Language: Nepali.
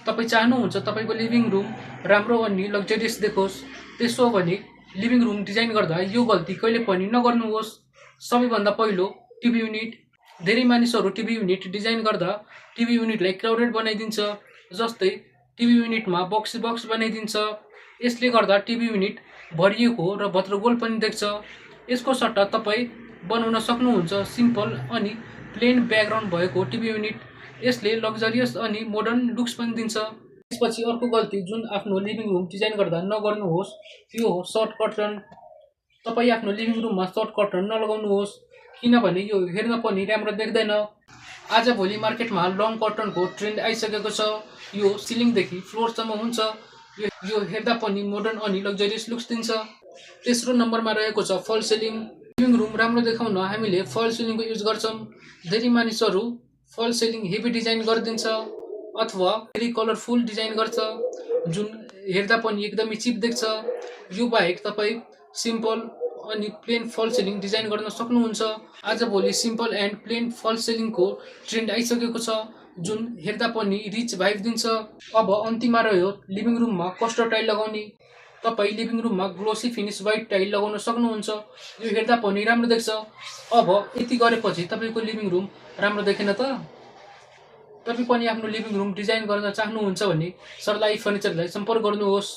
तपाईँ चाहनुहुन्छ तपाईँको लिभिङ रुम राम्रो अनि लग्जरियस देखोस्, त्यसो हो भने लिभिङ रुम डिजाइन गर्दा यो गल्ती कहिले पनि नगर्नुहोस्। सबैभन्दा पहिलो, टिभी युनिट। धेरै मानिसहरू टिभी युनिट डिजाइन गर्दा टिभी युनिटलाई क्राउडेड बनाइदिन्छ, जस्तै टिभी युनिटमा बक्स बक्स बनाइदिन्छ। यसले गर्दा टिभी युनिट भरिएको र भद्रगोल पनि देख्छ। यसको सट्टा तपाईँ बनाउन सक्नुहुन्छ सिम्पल अनि प्लेन ब्याकग्राउन्ड भएको टिभी युनिट। यसले लग्जरियस अनि मोडर्न लुक्स पनि दिन्छ। त्यसपछि अर्को गल्ती जुन आफ्नो लिभिङ रुम डिजाइन गर्दा नगर्नुहोस् त्यो हो सर्ट कर्टन। तपाईँ आफ्नो लिभिङ रुममा सर्ट कर्टन नलगाउनुहोस्, किनभने यो हेर्न पनि राम्रो देख्दैन। आजभोलि मार्केटमा लङ कर्टनको ट्रेन्ड आइसकेको छ। यो सिलिङदेखि फ्लोरसम्म हुन्छ। यो हेर्दा पनि मोडर्न अनि लग्जरियस लुक्स दिन्छ। तेस्रो नम्बरमा रहेको छ फल सिलिङ। लिभिङ रुम राम्रो देखाउन हामीले फल सिलिङको युज गर्छौँ। धेरै मानिसहरू फल सिलिङ हेभी डिजाइन गरिदिन्छ अथवा धेरै कलरफुल डिजाइन गर्छ, जुन हेर्दा पनि एकदमै चिप देख्छ। यो बाहेक तपाईँ सिम्पल अनि प्लेन फल सिलिङ डिजाइन गर्न सक्नुहुन्छ। आजभोलि सिम्पल एन्ड प्लेन फल सिलिङको ट्रेन्ड आइसकेको छ, जुन हेर्दा पनि रिच भाइब दिन्छ। अब अन्तिममा रह्यो लिभिङ रुममा कस्टर्ड टाइल लगाउने। तपाईँ लिभिङ रुममा ग्लोसी फिनिस व्हाइट टाइल लगाउन सक्नुहुन्छ। यो हेर्दा पनि राम्रो देख्छ। अब यति गरेपछि तपाईँको लिभिङ रुम राम्रो देखेन त? तपाईँ पनि आफ्नो लिभिङ रुम डिजाइन गर्न चाहनुहुन्छ भने सरलाई फर्निचरलाई सम्पर्क गर्नुहोस्।